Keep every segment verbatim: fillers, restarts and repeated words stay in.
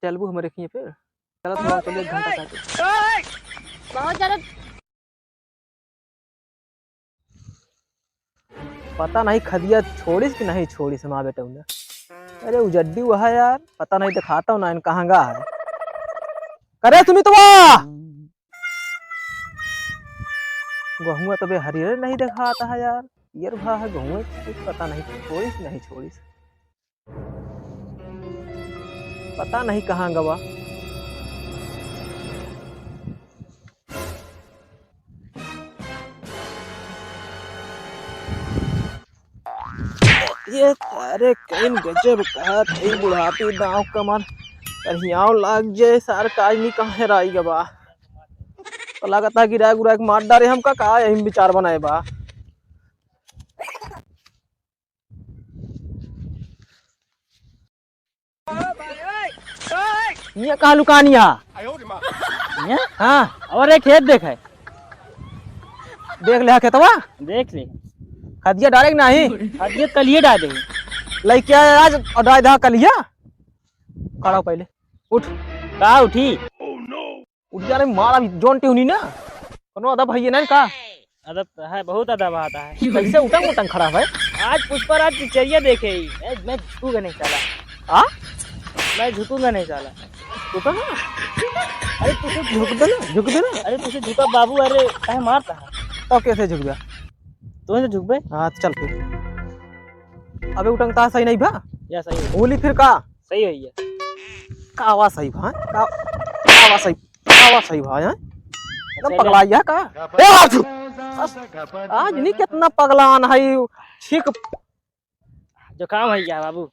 चलबू हमरे खिए फिर? चलो थोड़ा, चलो एक घंटा साथे। बहुत ज्यादा। पता नहीं खदिया छोड़िस कि नहीं छोड़िस हमार बेटौना। अरे उजड्डी वह यार, पता नहीं देखाता हूँ ना इन कहाँ गा है। करे सुमितवा, गहुआ तबे हरियर नहीं देखाता है यार। यार भा है गहुआ, कुछ पता नहीं छोड़िस कि नहीं छोड़िस। पता नहीं कहाँ गवा। ये सारे कहीं गजब का थे बुढ़ापी दाँव कमर कहियाव लाग जाए सार काज नहीं कहाँ हेराई गवा। तो लगता गिरा गुरा के मार डारे हमका का यही विचार बनाए बा। ये कहाँ लुकानी है? ये? हाँ। और एक खेत देख है। देख ले खेतवा। देख ले। खदिया डारे कि नहीं? खदिया कलिए डारे। लइके आया आज और डाल दहा कलिया। खड़ा हो पहले। उठ। का उठी? उठ जा रे, मारा भी जोन टिहुनी ना। कोनो अदब है ये नहीं का? अदब तो है, बहुत अदब आता है। कैसे उटंग उटंग खड़ा है? आज पुष्पा राज पिक्चरिया देखे ही। ए, मैं झुकूंगा नहीं साला। आ? मैं झुकूंगा नहीं साला। झुका ना? अरे तुझे झुक दे ना, झुक दे ना। अरे तुझे झुका बाबू, अरे काहे मारता है? तो कैसे झुक गया? तू तो झुकबे। हाँ, चल फिर। अबे उटंग ता सही नहीं बा? या सही है। होली फिर का? सही है ये। कावा सही भाई, का-, कावा सही, कावा सही भाई, हैं? एकदम अच्छा, पगला गया का? ए, आज, आज नहीं कितना पगलान है, ठीक। जुकाम है क्या बाबू?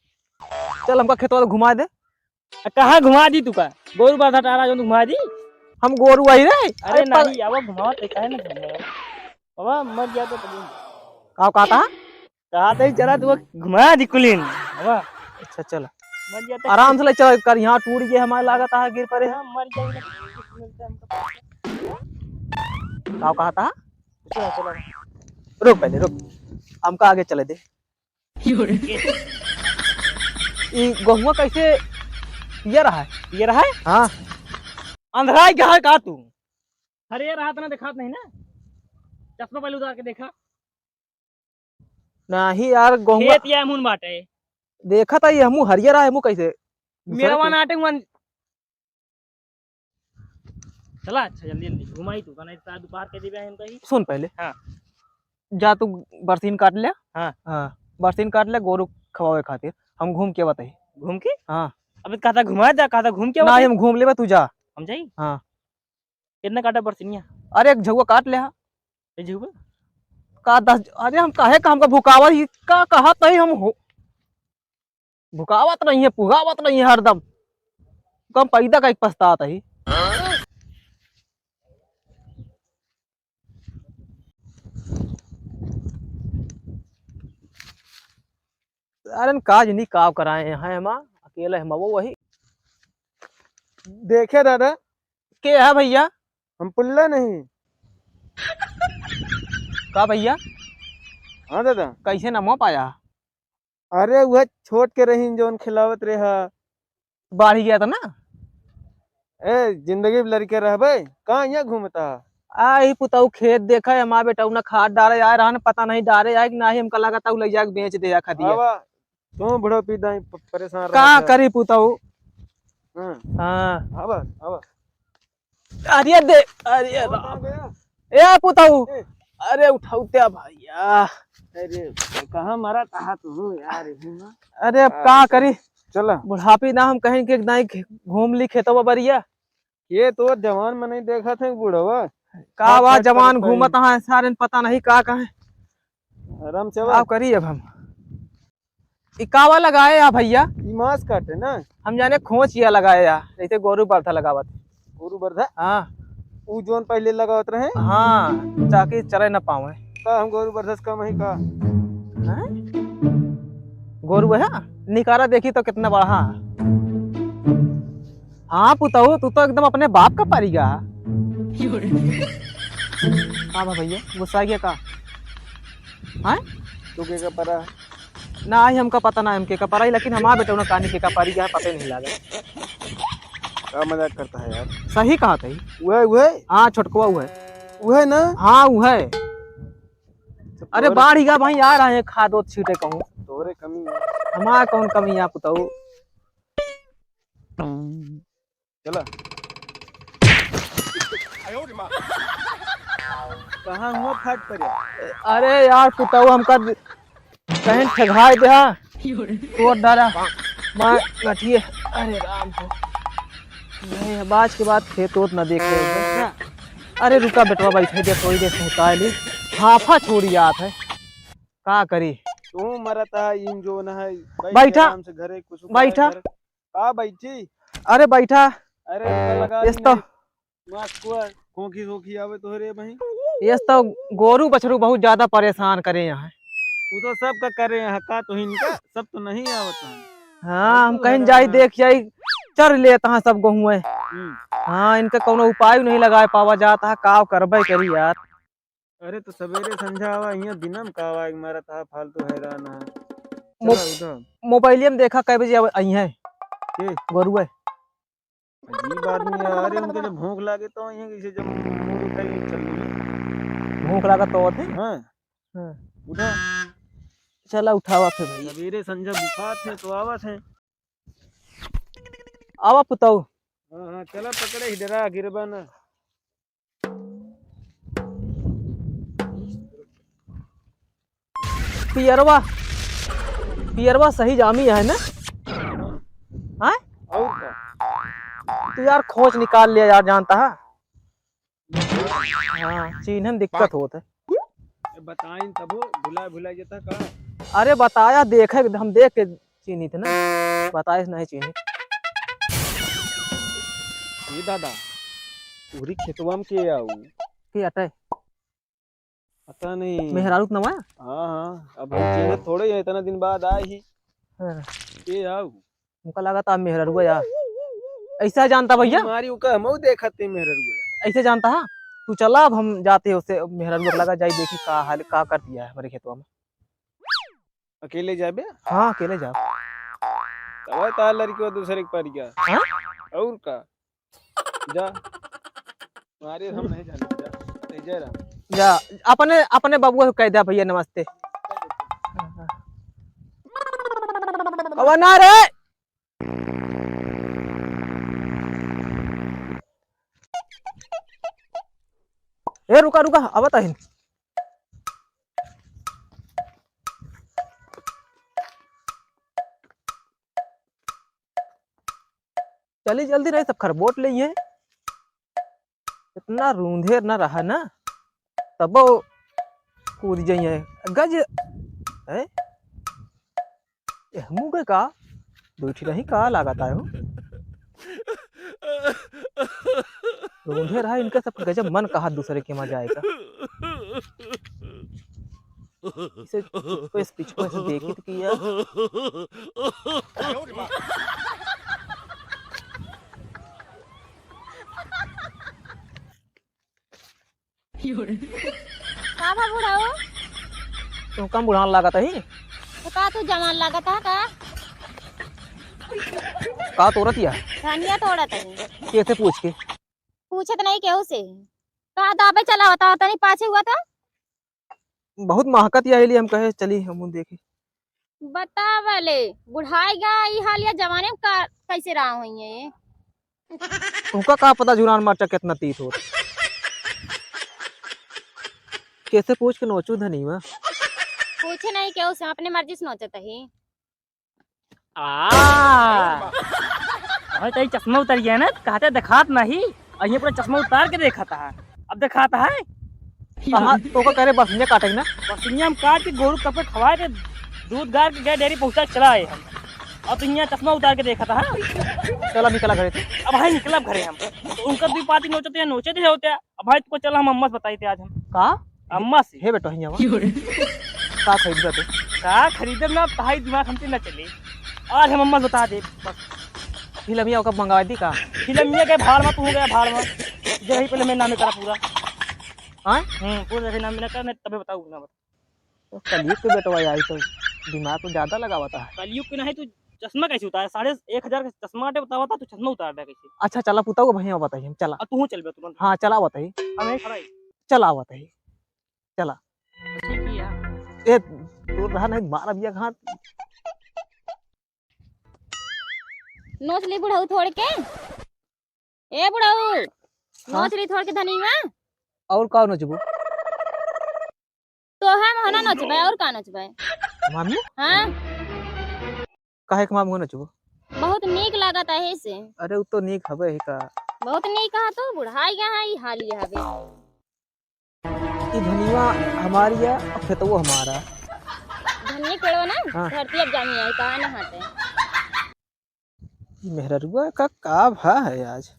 चल, हमका खेतवा तो घुमा दे। आ, कहाँ घुमा दी तू का? गोरू बाधा टारा जो घुमा दी? हम गोरू वही रे। अरे अरे, पग- नहीं, अब घुमावा ते काहे ना घुमावा? बाबा, मर गया तो तभी। का कहता? कहा तो ही चला तू घुमा दी कुलीन। हवा। अच्छा, चला। मर जाते आराम से ले चला कर, यहाँ टूट गए हमारे लागत है, गिर पड़े। हाँ, मर जाएंगे। का कहता? चला, चला। रुक पहले, रुक। हमका आगे चले दे। ई गहुआ कैसे पियर है? पियर है? हाँ। अंधराई गया है का तू? अरे यार, हाथ ना दिखात नहीं ना, चश्मा पहले उतार के देखा। नहीं यार, गहुआ खेत या मुन बाटे। देखा था ये हमू हरियर आए, हमू कैसे? मेरा दूसरा वाला के- आटे हुआ। चला, अच्छा, जल्दी, जल्दी घुमाई तू, नहीं तो दोपहर के दिबे हम कहीं। सुन पहले। हाँ। जा तू बरसीन काट ले। हाँ। हाँ, बरसीन काट ले गोरू खवावे खातिर। हम घूम के बताई। घूम के? हाँ। अबे कहता घुमा जा, कहता घूम के ना, बताई। हम घूम लेबे, तू जा। हम जाई? हाँ। कितना काटा बरसिनिया? अरे, एक झउआ काट ले हा। ए झउआ? का दस, अरे, हम काहे का हमका भुकावत ही, का कहत ही हम हो, भुकावत नहीं है, पुगावत नहीं है हरदम। कम पैदा का एक पछतात ही। अरे, काज नहीं काव कराए हैं, हमा अकेले हम वो वही। देखे दादा। के है भइया? हम पुल्ला नहीं। का भइया? हाँ दादा। कैसे नमवा पाया? अरे, वह छोट के रहीन जौन खिलावत रहा। बाढ़ गया था ना? ए, जिंदगी में लड़के रहबे, कहाँ यहाँ घूमता? आ, ई पुतऊ खेत देखा है, हमार बेटऊ ना खाद डारे आए रहन, पता नहीं डारे आए कि नाही, हमका लगा था उ ले जाके बेच दे या खदिया। आवा, तू बड़ो पी दाई प-, परेशान का रहत है। करी पुतऊ? हाँ। हाँ। आवा, आवा। अरे दे, अरे कहाँ राम। गया? ए पुतऊ, ए। अरे उठाऊ त्या भइया। अरे, कहाँ मरा कहा तू यार, यही ना? अरे अब का करी? चला। बुढ़ापी ना हम कहीं के दाई घूम ली खेतवा बरिया। ये तो जवान मनई देखत है बुढ़वा। का काट वा काट जवान करत है। घूमत हैं सारे, पता नहीं का कहें। आराम से का बा। करी अब हम? ई कावा लगाए या भइया? ई मांस काटे ना। हम जाने खोंच या लगाए या, जैसे गोरू बरधा लगावत। गोरू बरधा? हाँ। ऊ जौन पहले लगावत रहे? हाँ, ताकि चले ना पावे। का हम गोरू बरधा से कम है का? हैं? गोरू है? निकारा देखी तो कितना बड़ा है। हाँ पुतऊ, तू तो एकदम अपने बाप का परी गा। का बा भइया, गुस्सा गया का? हैं? तू के का परा? ना, हमका पता ना, हमके का परा, लेकिन हमार बेटवा ना कानी के का परी गा, पता ही नहीं लगा। का मजाक करता है यार? सही कहा तही। उहे, उहे। हाँ, छोटकवा उहे। उहे ना? हाँ, उहे। सब अरे तोहरे बाढ़ ही गा भाई, आ रहे हैं खाद ओद छीटे कहूँ। तोहरे कमी है। हमार कौन कमी है पुतऊ? चला। कहाँ हुआ फाट पर? अरे यार पुतऊ हमका द-, कहीं ठेघाए दे हा। तोड़ डाला। मार गठिए। अरे राम हो। नहीं, बाज के बाद खेत ओत न देखे। अरे रुका बेटवा, बैठे दे, थोड़ी देर सुताए ली। हाफा छोड़ी जात है। का करी? तू मरत है, इन जो न है, बैठ बैठा। आराम से घरे कुछ बैठा। घर। का बैठी? अरे बैठा। अरे रुका, लगा ये दी तो नहीं। मास्क को खोखी सोखी आवे तोहरे भाई। ये तो गोरू बछरू बहुत ज्यादा परेशान करे यहाँ। तू तो सब का करे यहाँ का, तो इनका सब तो नहीं आवत है। हाँ, हम तो कहीं जाई देख जाई, चर लेता हाँ सब गहुए। हम्म। हाँ, इनका कौनो उपाय नहीं लगाए पावा जाता है, का करबे करी यार। अरे तो सवेरे संझा आवा, यहाँ दिनम का आवा, एक मारा था फालतू हैरान है। मो-, चला उठा। मोबाइलिया में देखा कै बजे आवे, आई है के? गोरुए। अजीब आदमी है यार, उनके जब भूख लागे तो यहाँ कैसे जब मुंह उठाई चल रही। भूख लागा तो होते? हाँ। हाँ। उठा। चला उठावा फिर भाई। सवेरे संझा बुखात है तो आवत है। आवा पुतऊ। हाँ, हाँ, चला पकड़े ही डरा, गिरबा ना। पियरवा, पियरवा सही जामी है ना? हाँ? और का? तू यार खोज निकाल लिया यार, जानता है? हाँ, चीन्हन दिक्कत होत है। ए, बताइन तबो, भुला, भुला जता का? अरे बताया, देखे, हम देख के चीन्हित ना, बताइस नहीं चीन्हित। ये दादा, पूरी खेतवा में के आऊ? के अटे? पता नहीं। मेहरारू त नवा? हाँ, हाँ, अब हम चीन्हे थोड़े ही, इतना दिन बाद आए ही। हाँ। के आऊ? हमका लगा था मेहरारू यार। ऐसा जानता भैया? मारी उका हमहू देखत ही मेहरारू यार। ऐसे जानता है? तू चला, अब हम जाते हैं उससे, मेहरारू लगा जाई, देखी का हाल, का कर दिया है हमारे खेतवा में। अकेले जाबे? हाँ, अकेले जाब। तब तार लड़की दूसरे के पारी का। हाँ? और का? जा। अरे हम नहीं जाने, जा। नहीं जा रहा। जा, अपने, अपने बबुआ को कह दे भैया नमस्ते। अब ना रे। ए, रुका, रुका, आवत आहिन। चली जल्दी रही, सब खरबोट ले ये। इतना रूंधेर न रहा ना, तबो कूद जाइए। गज, हैं? ए, हमू के का? बैठी रही का लागत आयो? रूंधेर है इनका सब गजब मन कहा दूसरे के वहाँ जाए का। इसे पिछुआ से, पिछुआ से देखी तो किया। का बा बुढ़ऊ? तू कम बुढ़ान लागत ही। तो का तू जवान लागत है का? का तोड़त या? धनिया तोड़त ही। कैसे पूछ के? पूछत नहीं केहू से। का दाबे चला होता, तनी पाछे हुआ था? बहुत महकत या, एली हम कहे चली हमहू देखी। बतावले, बुढ़ाई गा ई हाल या जवाने में का, कैसे रहा होइहैं? तुमका का पता जुरान मरचा कितना तीत होत। कैसे पूछ के नोचू धनी मा? पूछे नहीं केहू से, अपने मर्जी से नोचत ही। आ, अबे तेरी चश्मा उतर गया ना, कहते दिखात नहीं, और ये पूरा चश्मा उतार के देखा था, अब दिखाता है। कहाँ तोका करे बसनिया काटे ना? बसनिया हम काट के गोरू कपड़े खवाए के दूध गार के गए डेयरी पहुँचा के चला आए हम। अब तो यहाँ चश्मा उतार के देखा था। चला निकला घरे से। अब भाई निकला घरे हम। तो उनका दुई पाती नोचते हैं, नोचे थे होते हैं। अब भाई तुमको चला हम अम्मा से बताई थे आज हम। का? अम्मा से। हे बेटा, हियाँ आवा। का खरीदबे तू? का खरीदब ना, तहाई दिमाग हमसे न चले। आज हम अम्मा से बता दे, बस। फिल्मिया ओका मंगवा दी का? फिल्मिया के भाड़ में, तू हो गया भाड़ में। जगह पहले मैं नामे करा पूरा। हाँ? हम्म, पूरा जगह नाम ना कर, नहीं तबे बताऊ ना बता। तो कलयुग के बेटवा आई तो दिमाग तो ज्यादा लगावता है। कलयुग के नहीं, तू चश्मा कैसे उतारे? साढ़े एक हजार का चश्मा बाटे, बतावा ता, तू चश्मा उतार दे कैसे? अच्छा, चला पुताऊ, भैया बताई हम, चला। आ, तू चल बे तुरंत। हाँ, चला बताई। हम यहीं खड़ा ही। चला बताई, चला। अच्छा किया। ए, तू रहा नहीं, मार अब ये घाट। नोच ली बुढ़ऊ थोड़ के। ए बुढ़ऊ, हाँ? नोच ली थोड़ के धनिया। और का नोचबू? तोहे मोहना नोचबे, और का नोचबे? मामी? हाँ। काहे के मामी नोचबू? बहुत नीक लागत है से। अरे, उ तो नीक हबे ही का। बहुत नीक है तो बुढ़ाई गया है, ई हाल ये हबे। ई धनिया हमारी है और खेतवो हमारा। धनिया केड़ो ना, हाँ। धरती अब जामी आई, कहाँ ना हाथे। ई मेहररुआ का का भा है आज?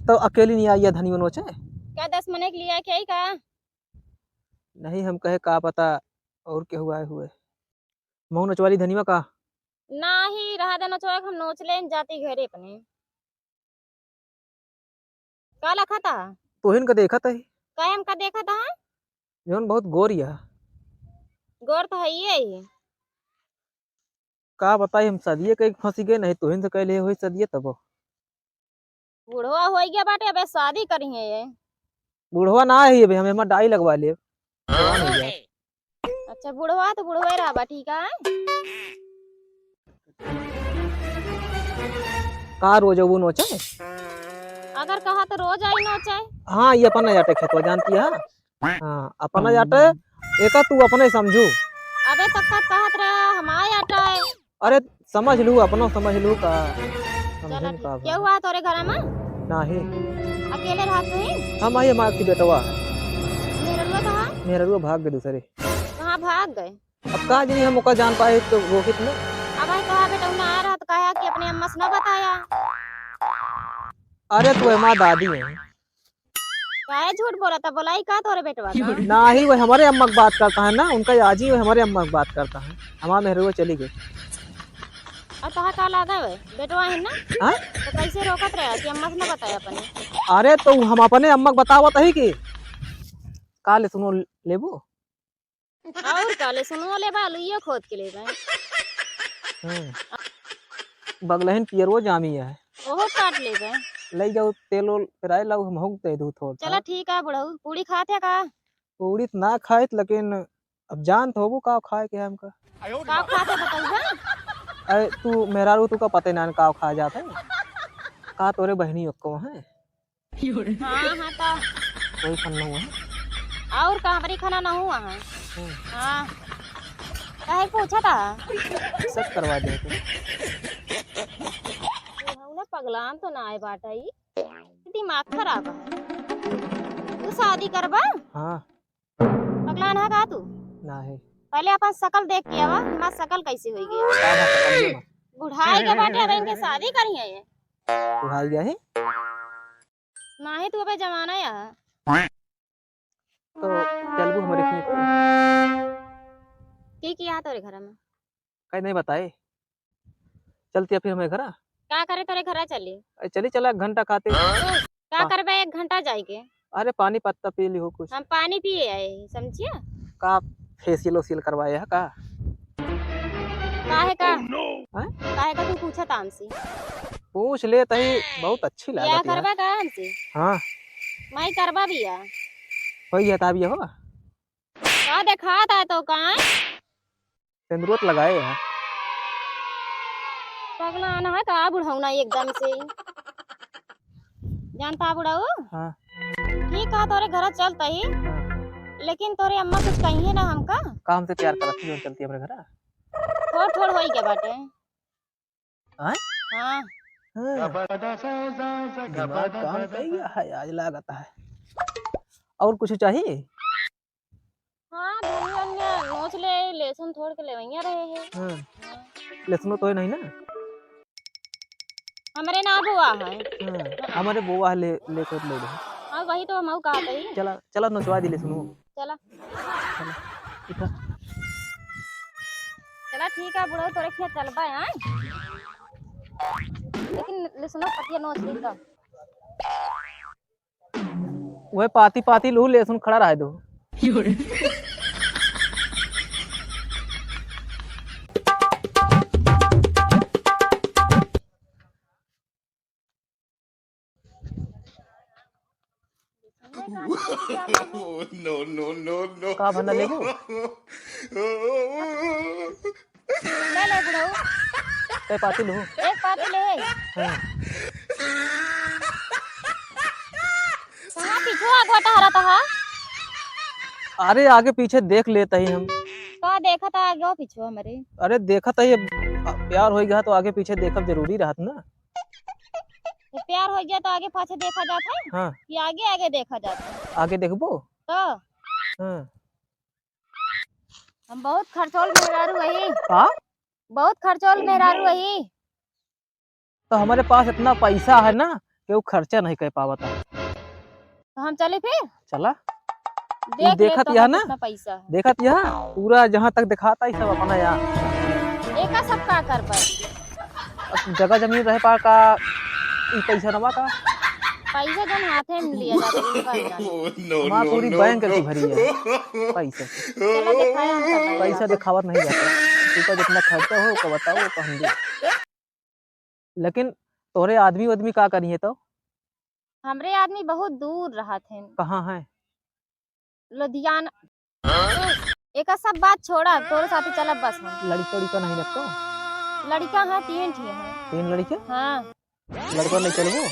तो अकेली नहीं आई है धनिया नोचे? का दस मने के लिए आई क्या का? नहीं, हम कहे का पता और केहू आए हुए। महू नोचवाली धनिया का? नाही, रहा दे नोचवा, हम नोच लेन जाती घरे अपने। का लखत हा? तोहिन का देखत है। काहे हमका देखत हा? जौन बहुत गोर या। गोर तो है ही है। का बताई, हम सदिये कई फंसी गए, नहीं तोहिन से कैले होई सदिये तब। बुढ़वा होई गया बाटे, अबे शादी करी है ये। बुढ़वा ना है अबे, हम एमा डाई लगवा लेब। जवान हो जाए। अच्छा, बुढ़वा तो बुढ़वा रहा बा, ठीक है। का रोज वो नोचे? अगर कहा तो रोज आई नोचे। हाँ, ये अपन जाटे खेतवा जानती है। हाँ, अपना जाटे, एका तू अपने समझू। अबे तो का कहत रहा, हमारा जाटा है। अरे समझ लू, अपनो समझ लू का। समझे चला में का ठीक। बा? केहू है तोरे घर में? नाही। अकेले रहत ही? हम आई, हमार की बेटवा है। मेहररुआ कहाँ? मेहररुआ भाग गए दूसरे। कहाँ भाग गए? अब का जानी हम ओका जान पाए तो रोहित में। अब आई कहा बेटा ना आ रहा तो कहा कि अपने अम्मा से ना बताया। अरे तू हमार दादी है। काहे झूठ बोलत है? बोलाई का तोरे बेटवा का? नाही, वो हमारे अम्मा की बात करता है ना, उनका आजी वो हमारे अम्मा की बात करता है। हमार मेहररुआ चली गई। और तोहा का लागे वे? बेटवा है ना? हाँ? तो कैसे रोकत रहे कि अम्मा से ना बताए अपने? अरे तो हम अपने अम्मा को बतावत ही कि का लेसुनो लेबू? और का लेसुनो लेबा, आलूइयो खोद के लेबा। हम्म। बगलहिन पियरवो जामी है। ओहो काट लेबा। ले जाओ तेल ओल पेराए लाओ, हम हो दे दू थोड़ा। चला ठीक है बुढ़ऊ, पूड़ी खात है का? पूड़ी त ना खाइत, लेकिन अब जान तो होबू का खाए के है हमका। का खात है बताऊ बा? अरे तू मेहरारू, तू का पते ना का खाए जात है? का तोरे बहनी ओक्को है? हाँ, हाँ, तो। कोई फन नहीं है। और का, हमरी खाना ना हुआ है। हम्म। हाँ। काहे पूछा था? सब करवा दे तू। तू हऊ ना पगलान तो ना आए बाटा ई। दिमाग खराब है। तू शादी करबा? हाँ। पगलान है का तू? नाही। पहले अपन शकल देख के आवा, हमार शकल कैसी होई गई। का बा शकल ये बा? बुढ़ाई के बाटे, अब इनके शादी करी है ये। बुढ़ाई गया है? नाही, तू अबे जवाना या। तो चलबू हमारे खेत? की किया तोरे घर में? कहीं नहीं बताए। चलती है फिर हमारे घर? का करे तोरे घर चली? अरे चली चला एक घंटा खाते। का हाँ। करबे एक घंटा जाए के? अरे पानी पत्ता पी ली हो कुछ। हम पानी पिए आए, समझिया? का फेशियल ओशियल करवाए है का? काहे का? हाँ? काहे का तू पूछत हमसे? पूछ ले तही, बहुत अच्छी लागत है। करबा का हमसे? हाँ। मैं करबा बिया। होई है ताब ये हो? का देखात है तो का? सिंदूर तो लगाए है। पगला आना है का बुढ़ौना एकदम से ही? जानता बुढ़ऊ? हाँ। ठीक है, तोरे घर चलता ही। हाँ। लेकिन तोरे अम्मा कुछ कही है ना हमका? का हमसे प्यार करत थी, जो चलती हमरे घर? थोड़ थोड़ होई गया बाटे। आय? हाँ। हाँ। दिमाग काम कई गया है, आज लागत है। और कुछ चाहिए? हाँ, धनिया वनिया नोच ले, लहसुन थोड़ के लेवैया रहे हैं। हाँ। लहसुनो तो है नहीं ना? हमरे ना बोआ है। हाँ, हमरे बोआ है, ले, ले कर ले रहे। हाँ, वही तो हम कहा कही। चला, चला नोचवा दी लहसुनो। चला। चला, उठा। चला, ठीक है, बुढ़ऊ, तोरे खेत चलबा है, हाँ? लेकिन लहसुनो पतिया नोच ली तब। वह पाती पाती लू, लहसुन खड़ा रह दो। No, no, no, no। का भला लेबू? ले ले बुढ़ऊ। कै पाती लू? एक पाती ले। हाँ। कहाँ पीछू आगवा टहरत हा? अरे आगे पीछे देख लेत ही हम। का देखत हा आगे पीछू हमरे? अरे देखत ही, अब प्यार होइ गया तो आगे पीछे देखब जरूरी रहत ना। तो प्यार होइ गया तो आगे पाछे देखा जात है? हाँ। कि आगे आगे देखा जात है? आगे देखबो? तो? हाँ। हम बहुत खर्चोल मेहरारू हई। का? बहुत खर्चोल मेहरारू हई। तो हमरे पास इतना पैसा है ना कि वो खर्चा नहीं कर पावत है। तो हम चली फिर? चला। देख ले देखत तो यह ना? कितना पैसा है। देखत यह पूरा जहाँ तक दिखाता है सब अपना यहाँ। एका सब का करबा? अब जगह जमीन रहे पा का, ई पैसा नवा का? पैसा जौन हाथे में लिया जाता है, उनका ही जाने। No, हमार no, पूरी no, बैंक की no। भरी है पैसा से। चला दिखाया हमका बैंक। पैसा दिखावत नहीं जाता। तू का जितना खर्चा हो, ओका बताओ, ओका हम दे। लेकिन तोरे आदमी वादमी का करिए तो? हमरे आदमी बहुत दूर रहत हैं। कहाँ हैं? लुधियाना। एका सब बात छोड़ा, तोरे साथे चलब बस हम। लड़का उड़का नहीं रखो? लड़का है, तीन ठे हैं। तीन लड़के? हाँ। लड़का नहीं चलबो?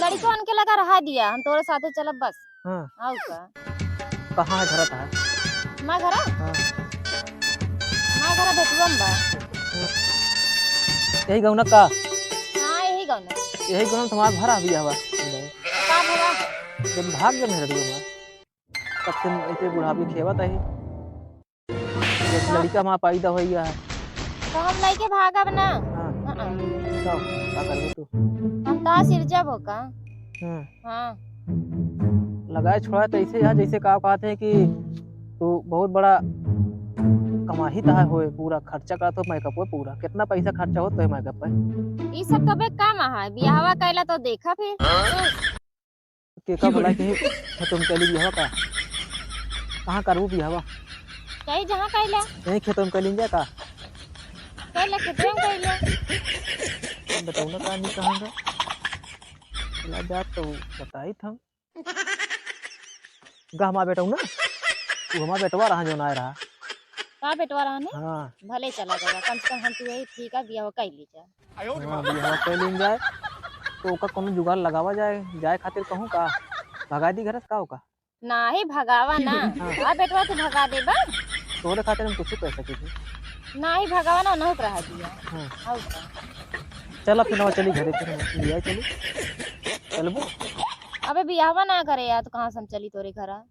लड़का उनके लगा रहा दिया, हम तोरे साथे चलब बस। हाँ। आउ का? कहाँ है घर तहार? हमार घरा? हाँ। हमार घरा भेटुआ में बा। यही गौना का? हाँ, यही गौना। यही गौना तुम्हार भरा भी हवा। का भरा? जब भाग गए मेहररुआ हमार, तब से ऐसे बुढ़ापे खेवत है। जब हाँ। लड़का हमार पैदा होइ गया है। तो हम लइके भागब ना। हाँ। हाँ। तो का करबे तू? हम तो सिरजब हो का? हाँ। हाँ। लगाए छोड़ा तो ऐसे है, जैसे का कहते हैं कि तू बहुत बड़ा कमाही तहा होए, पूरा खर्चा करत हो makeup पे पूरा। कितना पैसा खर्चा होत है makeup पे? ई सब तो बे काम है, बियाहवा कैला तो देखा फिर। के का बोला कि खेतों में कैली बियाहवा का? कहाँ करबू बियाहवा? चाहे जहाँ कैला। यहीं खेतों में कैली जा का? कैला खेतों में कैला। हम बताऊ ना का नहीं कहाँ का? चला जा तो बताई था। गा हमार बेटऊ ना, तू हमार बेटवा रहा जो ना रहा। का बेटवा रहा ने? हाँ। भले चला गया, कम से कम हम तू यही ठीक है, बियाह कर ली जा। हाँ, बियाह कर लीन जाए, तो ओका कोनो जुगाड़ लगावा जाए, जाए खातिर कहूँ का, भगा दी घर से का ओका? नाही भगावा ना। हाँ। का बेटवा तू भगा देबा? तोरे खातिर हम कुछ कर सकी थी। नाही भगावा ना, उन्हों रहा दिया। हाँ। और का? चला फिर नवा चली घरे, फिर हम लिया चली। चलबो? अबे बियाहवा ना करे यार, तो कहाँ से हम चली तोरे घरा?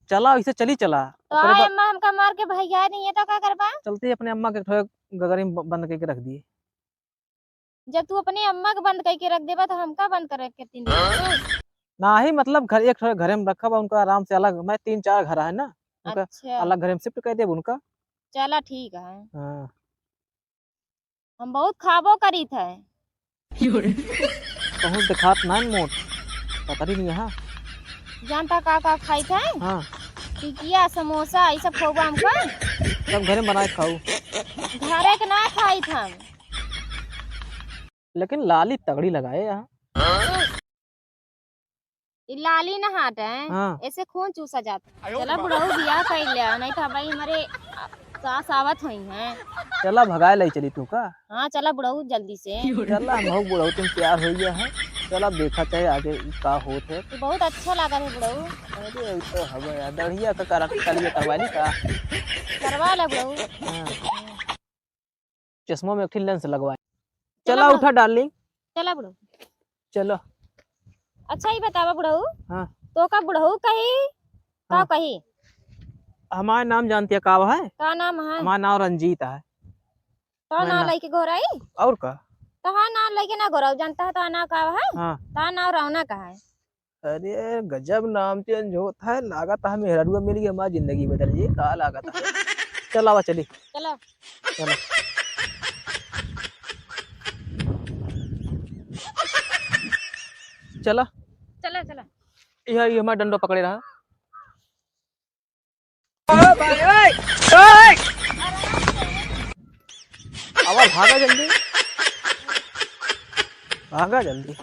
चला, वैसे चली चला। तो ओकरे आए बा- अम्मा हमका मार के भैया नहीं है तो का करबा? चलते ही अपने अम्मा के थोड़े गगरी में ब-, बंद करके रख दिए। जब तू अपने अम्मा के बंद करके रख देबा तो हमका बंद कर के तीन दिन? नाही, मतलब घर, एक ठो घरे में रखब, उनका आराम से अलग, मैं तीन चार घर है ना, उनका अच्छा। अलग घरे में shift कर देब उनका। चला ठीक है। हाँ। हम बहुत खाबो करीत है। कहूँ दिखात ना मोट, पता नहीं यहाँ। जानता का का खाइत है? हाँ। टिकिया, समोसा, ये सब खोबा हमका। सब घरे में बनाए खाऊ। घरे के ना खाइत हम। लेकिन लाली तगड़ी लगाए यहाँ। ई लाली न हटे, हाँ। ऐसे खून चूसा जात। आयो चला रे बाप। बुढ़ऊ बियाह कर ले, नहीं तो भाई हमारे सास आवत हुई हैं। चला भगाए लाई चली तू का? हाँ, चला बुढ़ऊ जल्दी से। चला हम बुढ़ऊ तुम प्यार हो गया है, चला देखा चाहे आगे का होत है। तू बहुत अच्छा लगा है बुढ़ऊ। अरे ई तो हवे यार, दढ़िया का करा, कलिया करवा ली का? करवा ले बुढ़ऊ। हाँ। चश्मा में एक ठे lens लगवाए। चला चला बुढ़ऊ। उठा darling। चला बुढ़ऊ। चलो। अच्छा ई बतावा बुढ़ऊ। हाँ। तो का बुढ़ऊ कही? का हाँ। कही? हमार नाम जानती है का है? का नाम है? हमार नाम रंजीत है। तो मैं नाम ना लइके गोराई? और का? तो हाँ नाम लइके ना गोराऊ जानता है तो नाम का है? हाँ। तो नाम रौनक है। अरे गजब नाम change होत है, लागत है मेहररुआ मिल गई, हमार जिंदगी बदल जाई, का लागत है? चल आवा चली। चलो। चलो। चला। चला, चला। यह, यह हमार डंडो पकड़े रहा। ओ भाई, ओए, ओए। आवा, भागा जल्दी, भागा जल्दी।